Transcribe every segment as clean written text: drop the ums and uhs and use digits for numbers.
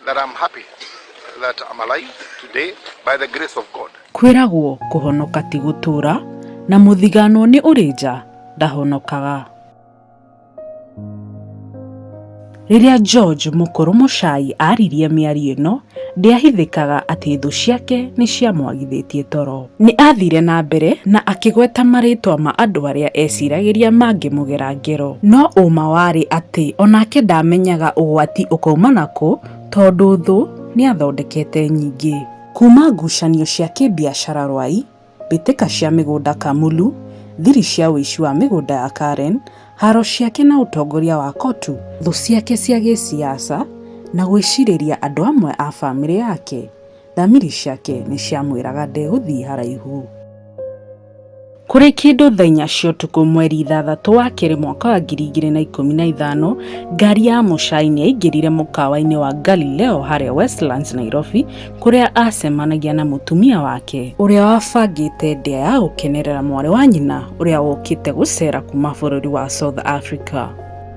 That I'm happy that I'm alive today by the grace of God. Kwĩragwo kũhonoka ti gũtũũra, na mũthiganwo nĩ ũrĩ nja ndahonokaga. Rĩrĩa George Mũkũrũ Mũchai aaririe mĩario ĩno, ndĩahithĩkaga atĩ thũ ciake nĩ ciamwagithĩtie toro. Nĩ aathire na mbere na akĩgweta marĩtwa ma andũ arĩa eciragĩria mangĩmũgera ngero. No ũma warĩ atĩ onake ndamenyaga ũgwati ũkauma nakũ tondũ thũ nĩathondekete nyingĩ. Kuma ngucanio cia kĩbiacara Rwai, mbĩtĩka cia mĩgũnda Kamulu, thiri cia ũici wa mĩgũnda ya Karen, haro ciake na ũtongoria wa Kotu, thũ ciake cia gĩsiasa na gwĩcirĩria andũ amwe a bamĩrĩ yake, thamiri ciake nĩ ciamwĩraga ndegũthiĩ haraihu. Kũrĩ kĩndũ thaa 4 cia ũtukũ mweri 6 wa kerĩ mwaka wa 2015, ngari ya Mũchai nĩ yaingĩrire mũkawa-inĩ wa Galileo harĩa Westlands, Nairobi, kũrĩa acemanagia na mũtumia wake ũrĩa wabangĩte ndĩa ya gũkenerera mwarĩ wa nyina ũrĩa wokĩte gũcera kuma bũrũri wa South Africa.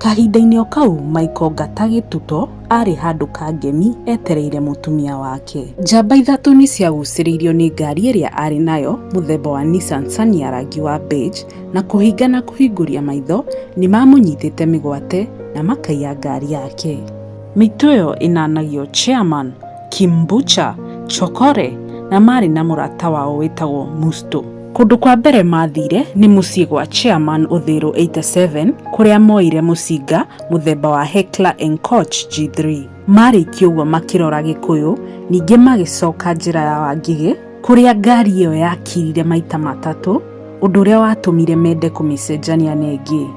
Kahinda-inĩ o kau Michael Ngata Gĩtuto arĩ handũ Kangemi etereire mũtumia wake. Njamba ithatũ nĩ ciagucĩrĩirio nĩ ngari ĩrĩa arĩ nayo mũthemba wa Nissan Sunny ya rangi wa beige na kũhinga na kũhingũria maitho nĩ mamũnyitĩte mĩgwate na makaiya ngari yake. Mĩitũ ĩyo ĩnanagio Chairman, Kim Butcher, Chokore na marĩ na mũrata wao wĩtagwo Musto. Kũndũ kwa mbere mathire nĩ mũciĩ gwa Chairman Uthiru 87 kũrĩa moire mũcinga mũthemba wa Heckler & Koch G3. Marĩkia ũguo makĩrora Gĩkũyũ, ningĩ magĩcoka njĩra ya Wangigĩ kũrĩa ngari ĩyo yakirire maita matatũ, ũndũ ũrĩa watũmire mende kũmĩcenjania na ĩngĩ.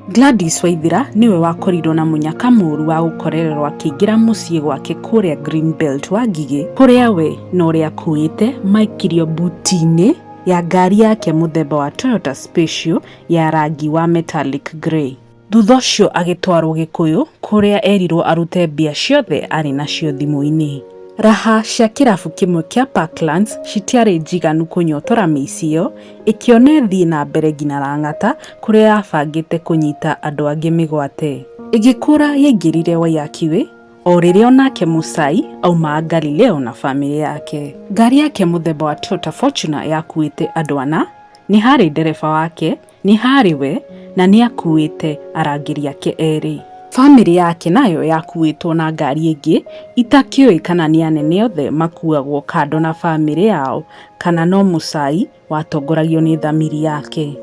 Gladys Waithira nĩwe wakorirwo na mũnyaka mũũru wa gũkorererwo akĩingĩra mũciĩ gwake kũrĩa Greenbelt Wangigĩ, kũrĩa we na ũrĩa akuĩte maikirio buti-inĩ ya ngari yake mũthemba wa Toyota Spacio ya rangi wa metallic grey. Thutha ũcio agĩtwarwo Gĩkũyũ kũrĩa erirwo arute mbia ciothe arĩ nacio thimũ-inĩ. Raha cia kĩrabu kĩmwe kĩa Parklands citiarĩ njiganu kũnyotora mĩici ĩyo, ĩkĩona ĩthiĩ na mbere nginya Lang'ata kũrĩa yabangĩte kũnyita andũ angĩ mĩgwate. Ĩgĩkũra yaingĩrire Waiyaki o rĩrĩa onake Mũchai aumaga Galileo na bamĩrĩ yake. Ngari yake mũthemba wa Toyota Fortuner yakuĩte andũ ana, nĩ harĩ ndereba wake, nĩ harĩ we na nĩ akuĩte arangĩri ake erĩ. Bamĩrĩ yake nayo yakuĩtwo na ngari ĩngĩ itakĩũĩ kana nĩ anene othe makuagwo kando na bamĩrĩ yao kana no Mũchai watongoragio nĩ thamiri yake.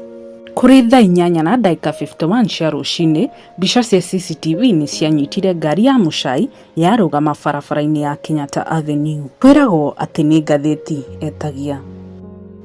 Kũrĩ thaa 8 na ndagĩka 51 cia rũcinĩ, mbica cia CCTV nĩ cianyitire ngari ya Mũchai yarũgama barabara-inĩ ya Kenyatta Avenue. Kwĩragwo atĩ nĩ ngathĩti etagia.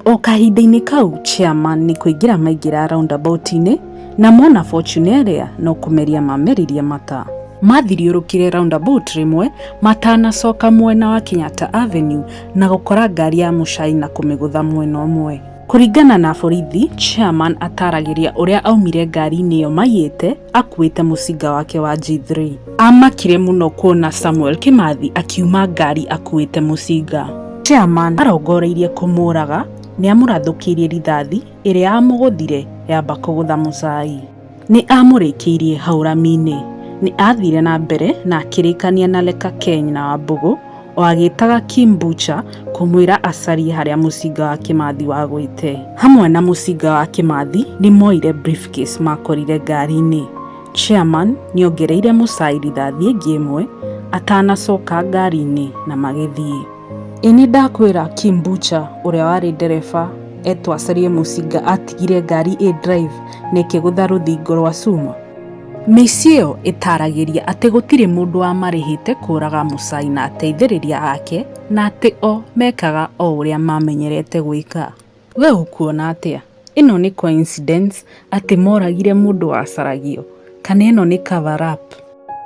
O kahinda-inĩ kau Chairman nĩ kũingĩra maingĩra roundabout-inĩ na mona Fortuner ĩrĩa no kũmeria mameririe mata. Mathiriũrũkire roundabout rĩmwe matanacoka mwena wa Kenyatta Avenue na gũkora ngari ya Mũchai na kũmĩgũtha mwena ũmwe. Kũringana na borithi, Chairman ataragĩria ũrĩa aumire ngari-inĩ ĩyo maiyĩte akuĩte mũcinga wake wa G3. Amakire mũno kuona Samuel Kimathi akiuma ngari akuĩte mũcinga. Chairman arongoreirie kũmũraga nĩ amũrathũkĩirie rithathi ĩrĩa yamũgũthire yamba kũgũtha Mũchai. Nĩ amũrĩkĩirie hau rami-inĩ. Nĩ athire na mbere na akĩrĩkania na Leka Keny na Wambũgũ o agĩtaga Kim Butcher kũmwĩra acarie harĩa mũcinga wa Kimathi wagwĩte. Hamwe na mũcinga wa Kimathi nĩ moire briefcase makorire ngari-inĩ. Chairman nĩongereire Mũchai rithathi ĩngĩ ĩmwe atanacoka ngari-inĩ na magĩthiĩ. Ĩ nĩ ndakwĩra Kim Butcher ũrĩa warĩ ndereba etwo acarie mũcinga atigire ngari ĩ drive na ĩkĩgũtha rũthingo rwa cuma. Mĩici ĩyo ĩtaragĩria atĩ gũtirĩ mũndũ wamarĩhĩte kũraga Mũchai na ateithĩrĩria ake na atĩ o mekaga o ũrĩa mamenyerete gwĩka. We ũkuona atĩa? Ĩno nĩ coincidence atĩ moragire mũndũ wacaragio? Kana ĩno nĩ cover up?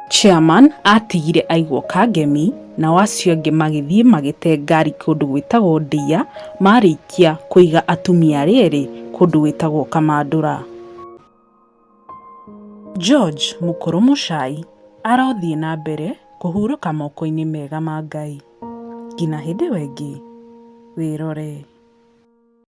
Chairman atigire aigwo Kangemi nao acio angĩ magĩthiĩ magĩte ngari kũndũ gwĩtagwo Ndia marĩkia kũiga atumia arĩa erĩ kũndũ gwĩtagwo Kamandũra. George Mũkũrũ Mũchai arothiĩ na mbere kũhurũka moko-inĩ mega ma Ngai. Nginya hĩndĩ ĩyo ĩngĩ, wĩrore.